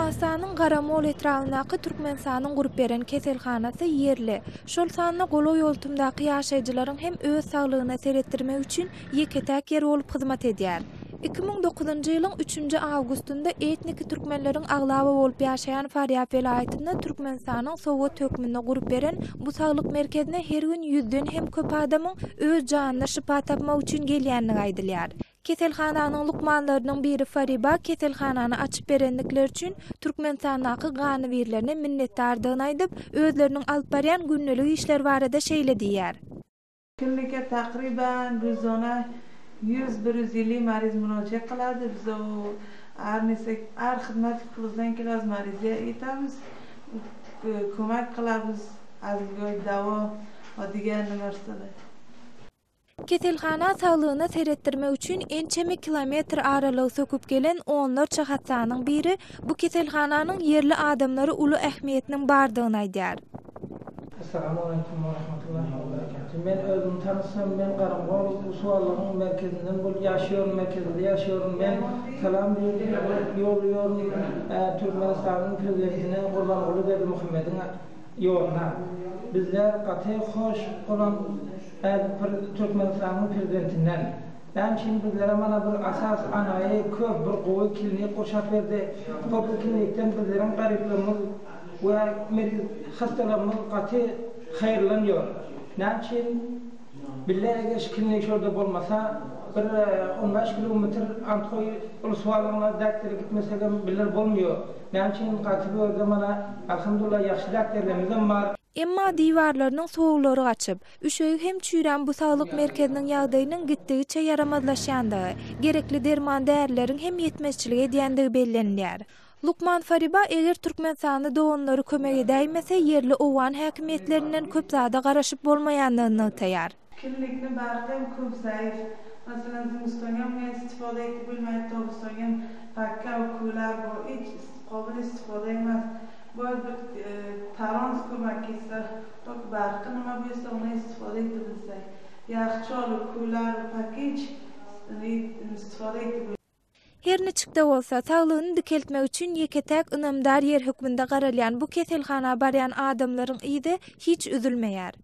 Owganystanyň Garamol etrabyndaky Türkmenistanyň gurup beren keselhanasy ýerli, şol sanda golaý-goltumdaky ýaşaýjylaryň hem öz saglygyna seretdirmek üçin ýeke-täk ýer bolup hyzmat edýär. 2009-njy ýylyň üçünji awgustynda etniki türkmenleriň aglaba bolup ýaşaýan Farýab welaýatynda Türkmenistanyň sowgat hökmünde gurup beren bu saglyk merkezine her gün ýüzden hem köp adamyň öz janyna şypa tapmak üçin gelýändigi aýdylýar. Keselhananyň lukmanlarynyň biri Fariba keselhanany açyp berendikleri üçin Türkmenistandaky ganybirlerine minnetdardygyny aýdyp, özleriniň alyp barýan gündelik işleri barada şeýle diýýär. Klinika takryban ruzona 100-150 mariz murojaat qiladi. Biz u har narsa, har xizmat qo'limizdan keladi marizga aytamiz, ko'mak qilamiz, azizgoy davo va digar narsalar. Keselhana saglygyna seretdirmek üçin ençeme kilometr aralygy söküp gelen onlarça hassanyň biri bu keselhananyň ýerli adamlara uly ähmiýetiniň bardygyny aýdýar. Essalamualeýkum we rahmetullahi we berekatuh. Men özümi tanytsam men Garamgol Usuallygyň merkezinden bolup ýaşaýaryn merkezinde ýaşaýaryn men salam ýollaýaryn Türkmenistanyň prezidentine Gurbanguly Berdimuhamediň ýoluna. Bizler gaty hoş bolan Türkmenistanyň prezidentinden. Näme üçin bizlere mana bir asas anaýy köp bir gowy klinik gurşap berdi. Hop bu klinikden bizleriň garyplarymyz we meriz hassalarymyz gaty haýyrlanýor. Näme üçin bile eger şu klinik şurada bolmasa bir on bäş kilometr anthoý uluswalygyna daktere gitmesegem biler bolmýor. Näme üçin gaty bu ýerde mana alhamdulillah ýagşy dakterlerimizem bar. Emma diwarlarynyň sowuklary gaçyp, Üşegi hem çüýrän bu saglyk merkeziniň ýagdaýynyň gitdigiçe ýaramazlaşýandygy, gerekli derman-därileriň hem ýetmezçilik edýändigi bellenilýär. Lukman Fariba eger türkmenistanly doganlary kömek edäýmese, ýerli owgan häkimiýetlerinden köp zada garaşyp bolmaýandygyny nygtaýar. Kimlikni barky hem köp zaif. Masalan zimistonga unga istifoda etip bilmaydi tobistonga pakka va kular bor hech qobil istifoda emas. Boyad bir tarons ko'mak ketsa toki barqi nima bersa undan istifoda eta bilsak. Yaxchol kular pakich istifoda etib Her niçik-de bolsa, saglygyny dikeltmek üçin ýeke-täk ynamdar ýer hökmünde garalýan bu keselhana barýan adamlaryň yzy hiç üzülmeýär.